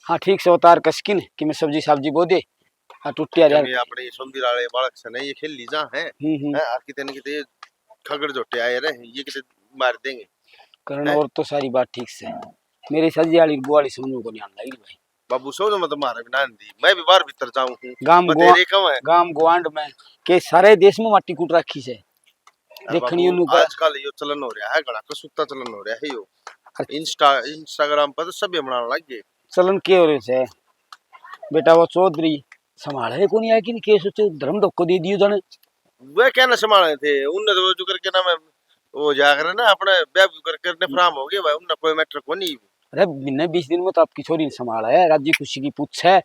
हाँ, ठीक से उतार कसकिन कि मैं सब्जी सब्जी बो दे। हाँ, टूटिया यार। ये अपने सोमवीर वाले बालक से नहीं, ये खेल ली जा है। हम्म, हम्म। हैं, और कितने न कितने खगड़ झोटे आए रहे, ये कितने मार देंगे। करण, हैं? और तो सारी बात ठीक से। मेरी सजी वाली बुआली समझ को नहीं आने लगी भाई। बाबू, समझ में तो मारे बिना नहीं दी, मैं भी बाहर भीतर जाऊं हूँ। गाम मैं गुआ-, तेरे कहूँ है। गाम गुआंढ में के सारे देश में माटी कूट रखी से। अरे देखनी बाबू, उन्नू का आजकल यो चलन हो रहा है, घना कसूता चलन हो रहा है यो। अरे इंस्टा, Instagram पर तो सभी बनाने लग गए। चलन के हो रहे से? बेटा, वो चौधरी संभाले को नहीं आया कि नहीं, के सोचे धर्म धक्को दे दियो जाने। वे क्या ना संभाले थे, उनने तो जो करके ना मैं वो जा करे ना अपने ब्याह भी करके ने फराम हो गए भाई, उनने कोई मैटर को नहीं। अरे, महीने बीस दिन में तो आपकी छोरी ने संभाला है, राजी खुशी की पूछ है,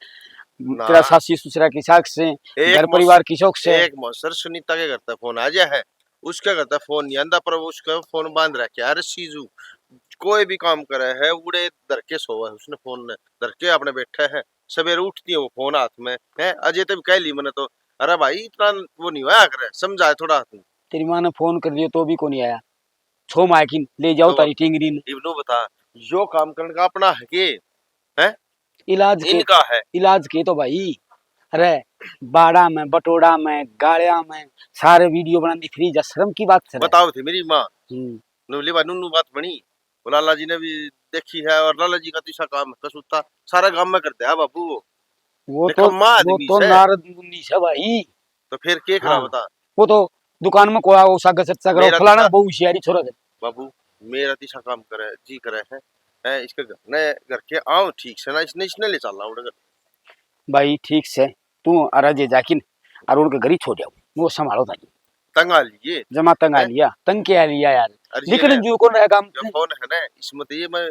ना। तेरा सासी ससुरा की साख से, एक घर मस-, परिवार की शौक से। एक मौसर सुनीता के घर तक फोन आ जाए है, उसके घर तक फोन नहीं आंदा, पर उसका फोन बांध रखे है। अरे सीजू, कोई भी काम करे है, उड़े धर के सोवे है, उसने फोन ने धर के अपने बैठे है। सवेरे उठती है वो फोन हाथ में है, अजय तभी कह ली मैंने तो, अरे भाई इतना वो नहीं होया करे, समझाए थोड़ा तू। तेरी माँ ने फोन कर दियो तो भी को नहीं आया, छो मायकिन ले जाओ तो तारी टिंगरी ने। इब नू बता, यो काम करने का अपना है के? हैं? इलाज के, इनका है। इलाज के तो भाई, अरे, बाड़ा में, बटोड़ा में, गालियां में, सारे वीडियो बनाती फ्री जा, शर्म की बात है। बताओ थे मेरी माँ। हम्म। नू ले बा, नू, नू बात बनी। वो लाला जी ने भी देखी है, और लाला जी का तीसरा काम है, कसूता सारा गांव में करते हैं बाबू वो। वो देखो, तो, माँ वो आदमी तो से। नारद मुनि से भाई। तो फिर के करा हाँ। बता? वो तो दुकान में कोया, वो सागर चर्चा करो, मेरा फलाना तो बहू होशियारी छोरा है। बाबू, मेरा तीसरा काम करे, जी करे है, है इसके घर ने, घर के आओ ठीक से ना, इसने, इसने ले चलना उड़े घर। भाई ठीक से, तू अरे जे जाकिन और उनके घर ही छोड़ आओ, वो संभालो था। तंग आ लिए। जमा तंग आ हैं? लिया, तंग क्या लिया यार? अरे ये निकल ना, जो कौन रहा काम जो ने? फोन है ना, इसमें तो ये मैं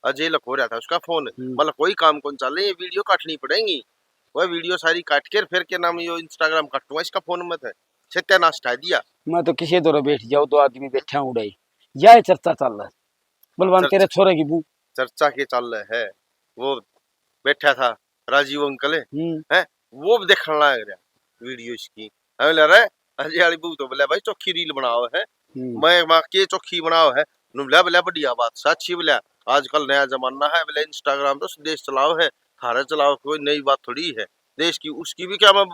अजय लखो रहा था, उसका फोन। हम्म। मतलब कोई काम कौन चल रही है, वीडियो काटनी पड़ेगी। वह वीडियो सारी काट के फिर के नाम यो Instagram काटूंगा, इसका फोन मत है। सत्यानाश ठा दिया। मैं तो किसी दौरे बैठ जाओ, दो आदमी बैठे हैं उड़ाई, यह चर्चा चल रहा है। बलवान चर्चा तेरे छोरे की बू। चर्चा के चल रहा है, वो बैठा था राजीव अंकल है, हम्म। हैं? वो भी देखने लग रहा वीडियो इसकी। हमें ले रहे अजय वाली बू तो बोला भाई चोखी रील बनाओ है। हम्म। मैं माँ के चोखी बनाओ है, नु बोला, बोला बढ़िया बात, साची बोला। आजकल नया जमाना है, बोला Instagram तो देश चलाओ है, थारे चलाओ, कोई नई बात थोड़ी है। देश की, उसकी भी क्या, मैं,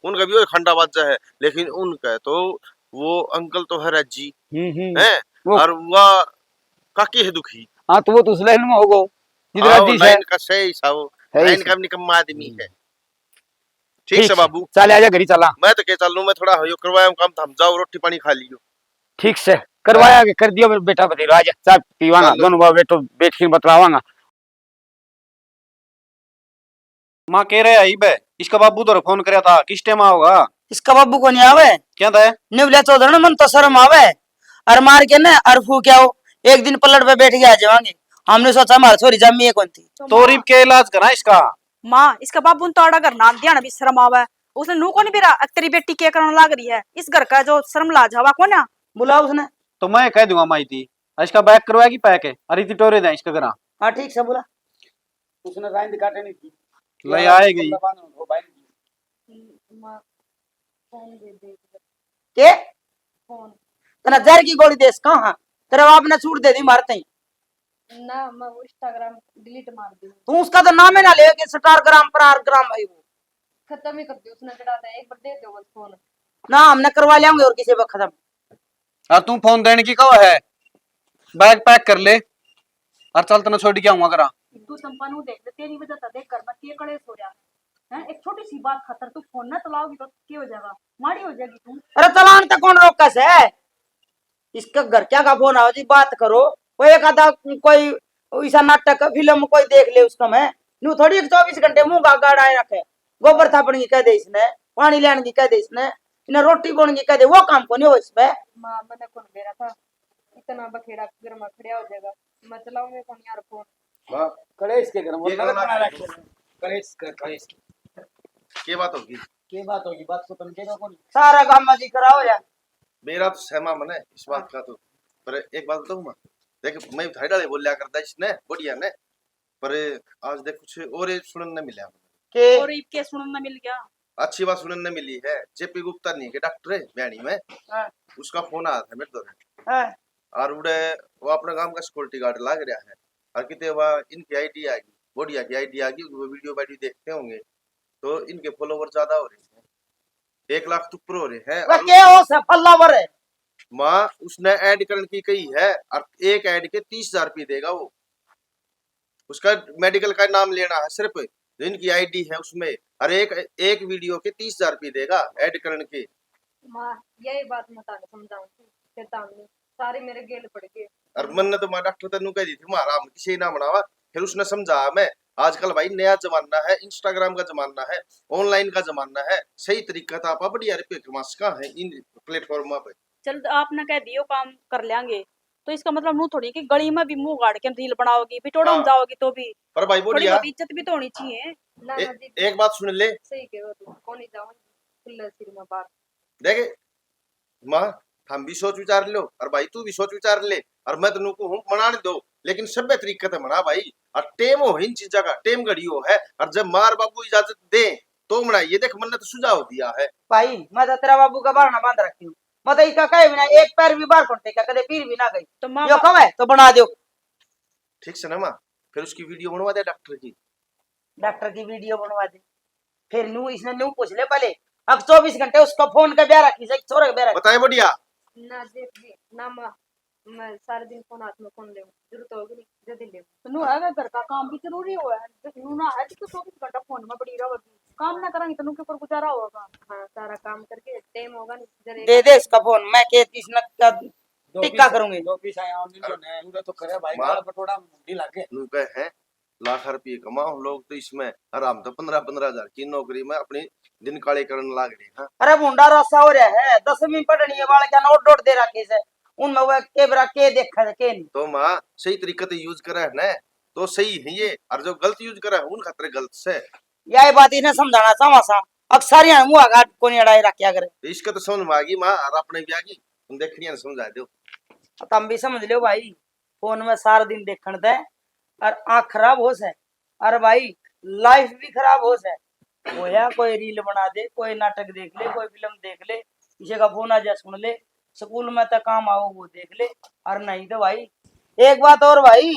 उनका भी वही खंडा बाजा है, लेकिन उनका तो वो अंकल तो है राजी, हम्म, हम्म। हैं? वो और वह काकी है दुखी। हाँ, तो वो तो उस लाइन में होगो, जिधर हाँ, राजी वो से। लाइन का सही सा वो, है लाइन इसे। का भी निकम्मा आदमी हम्म। है। ठीक ठीक से से। बाबू। चल, आजा, घर ही चला। मैं तो के चलूं, मैं थोड़ा हयो करवाया हूं काम, थम जाओ, रोटी पानी खा लियो। ठीक से। करवाया हाँ। के कर दियो बेटा बतेरो, आजा, चाय पीवांगा, चलो। दोनों बाप बेटो बैठ के बतलावांगा। माँ कह रहे आई बे, इसका बाबू तो फोन करया था, किस टाइम आओगा? इसका बाबू को नहीं आवे। क्या था? निवलिया चौधरी ने मन तो शर्म आवे। और मार के ना, और फूक आओ, एक दिन पलट पे बैठ के आ जावांगे। हमने सोचा हमारी छोरी जमी है कौन थी। तो रिप के इलाज करा इसका। माँ, इसका बाबू ने तो आड़ा घर नाक दिया ना भी शर्म आवे। उसने नू कोनी बेरा, "अक तेरी बेटी के करन लाग रही है?" इस घर का जो शर्म लाज हवा कोन्या। बुला उसने। तो मैं कह दूंगा माई थी, इसका बैग करवाएगी पैक है, अरे इतनी टोरे दें इसका करा। हाँ, ठीक से बुला। उसने रांद काटे नहीं थी। ले आए गई। बंदा बांध हो भाई। माँ, फोन दे दे। के? फोन। तना जहर की गोली देस कहाँ? तेरे बाप ने छूट दे दी मारते ही। ना, मैं वो Instagram delete मार दी। तू उसका तो नाम ही ना ले कि Stargram, Prargram है वो। खत्म ही कर दियो उसने, चढ़ा दे, एक बार दे दो बस फोन। ना, हमने करवा लेंगे और किसी पर खत्म। और तू फोन देने की कहो है, बैग पैक कर ले और चल, तने छोड़ के आऊंगा करा। तू चंपा नू देख ले, तेरी वजह से देख घर में के कलेश हो रहा है। हैं? एक छोटी सी बात खातर तू फोन ना चलाओगी तो के हो जाएगा? माड़ी हो जाएगी तू। अरे चलान तो कौन रोका से? इसका घर क्या का फोन आओ जी, बात करो। वो एक आधा कोई ऐसा नाटक, फिल्म कोई देख ले उसका में। न्यू थोड़ी एक चौबीस घंटे मुंह का गाड़ा रखे। गोबर थापण की कह दे इसने, पानी लेने की कह दे इसने, इन्हें रोटी बोने की कह दे, वो काम को नहीं हो इसमें। माँ, मैंने कौन बेरा था, इतना बखेड़ा घर में खड़ा हो जाएगा। मैं चलाऊंगी कौन यार फोन। वाह। कलेश के घर में ये लड़का करना रखे। कलेश कर, कलेश। के बात होगी? के बात होगी? बात को तुम के कौन? सारा काम मजी कराओ यार। मेरा तो सहमा मन है इस बात का तो। पर एक बात बताऊं मैं? देख, मैं थाई डाले बोल्या करता इसने, बढ़िया ने। पर आज देख कुछ और ही सुनन ने मिला। के? और इब के सुनन ने मिल गया? अच्छी बात सुनने मिली है, जेपी गुप्ता नहीं के डॉक्टर है भैणी में, हाँ। उसका फोन आया था मेरे तो। हाँ। और उड़े वो अपने गांव का सिक्योरिटी गार्ड लाग रहा है, और कितने वह इनकी आईडी आ गई, बढ़िया की आईडी आ गई, वो वीडियो वाडियो देखते होंगे, तो इनके फॉलोवर ज्यादा हो रहे हैं, एक लाख तो ऊपर हो रहे हैं। वह और के हो से फॉलोवर है? माँ, उसने ऐड करने की कही है, और एक ऐड के तीस हजार रुपये देगा वो। उसका मेडिकल का नाम लेना है सिर्फ, जो इनकी आईडी है उसमें, और एक एक वीडियो के तीस हजार रुपये देगा ऐड करने के। माँ, यही बात मैं ताने समझाऊं थी, फिर तामने सारे मेरे गेल पड़ गए। और मन ने तो माँ डॉक्टर तेनू कह दी थी, माँ, आराम किसी ना बनावा। फिर उसने समझाया मैं, आजकल भाई नया जमाना है, इंस्टाग्राम का जमाना है, ऑनलाइन का जमाना है, सही तरीका तो आप बढ़िया रुपये कमा सका है इन प्लेटफॉर्म पे। चल, आपने कह दियो काम कर लेंगे, तो इसका मतलब नू थोड़ी कि गली में भी मुंह गाड़ के रील बनाओगी, बिटोड़ा में हाँ। जाओगी तो भी पर भाई थोड़ी बढ़िया, बहुत इज्जत भी तो होनी चाहिए। ना ए, ना जी, एक बात सुन ले, सही कह रहे हो तुम, कौन ही जाऊंगी खुले सिर में बाहर। देख माँ, हम भी सोच विचार लो, और भाई तू भी सोच विचार ले, और मैं तेनू को हूँ मना नहीं दो, लेकिन सभ्य तरीके से मना भाई। और टेम हो इन चीजा का, टेम घड़ी हो है, और जब मार बाबू इजाजत दे तो मना। ये देख, मन ने तो सुझाव दिया है। भाई, मैं तो तेरा बाबू का बहाना बांध रखी हूँ। मैं तो इसका कहे बिना एक पैर भी बाहर कोन टेका, कदे पीर भी ना गई। तो माँ यो कम है तो बना दो। ठीक से ना माँ, फिर उसकी वीडियो बनवा दे डॉक्टर की। डॉक्टर की वीडियो बनवा दे। फिर नू इसने नू पूछ ले पहले। अब चौबीस घंटे उसका फोन का ब्याह रखी से, छोरे का ब्याह रखी। बताए बढ़िया। ना जेठ जी, ना माँ, मैं सारे दिन फोन हाथ में कौन लेऊं, जरूरत होगी नहीं जद ही लेऊं। तन्नू है घर का काम भी जरूरी हो है, जब नू ना है तो चौबीस घंटा फोन में पड़ी रहेगी, काम ना करेंगे तन्नू के ऊपर गुजारा होगा। हाँ, सारा काम करके टेम होगा नहीं जरे। दे दे इसका फोन, मैं के इसने का टिक्का करूंगी। दो पीस आया उन्हें जो नया उन्हें तो करे भाई, माँ। गाल पटोड़ा मुंडी लागे। नू कहे हैं, लाख रुपये कमाओ लोग तो इसमें, और हम तो पंद्रह पंद्रह हजार की नौकरी में अपनी दिन काले करने लाग रहे हैं। अरे भूंडा रासा हो रहा है, दसवीं पढ़नी है, बालक ने ओड ओड दे रखे से, उनमें वह के बरा के देखा से के नहीं। तो माँ, सही तरीके से यूज करे है ना, तो सही है ये, और जो गलत यूज करे है उन खातर गलत से। यही बात इन्हें समझाना चाहवा सा, अक्सर यहाँ मुँह आगा कोनी अड़ाई रखा करे। तो इसका तो समझ में आ गई माँ, और अपने भी आ गई, तुम देखनी है, समझा दो। तुम भी समझ लो भाई, फोन में सारा दिन देखण दे और आँख खराब हो से, और भाई लाइफ भी खराब हो से। होया कोई रील बना दे, कोई नाटक देख ले, कोई फिल्म देख ले, किसी का फोन आ जा सुन ले, स्कूल में तो काम आओ वो देख ले, और नहीं तो भाई एक बात और भाई,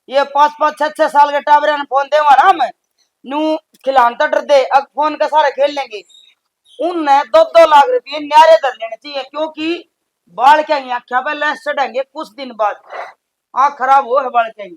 ये पाँच पाँच छह छह साल के टाबरिया ने फोन देवा ना हम, नू खिलान तो डर दे, अब फोन के सारे खेल लेंगे। उनने दो दो लाख रुपये न्यारे धर लेने चाहिए, क्योंकि बालक की आँख्या पे लेंस चढ़ेंगे कुछ दिन बाद, आँख खराब हो है बालक की।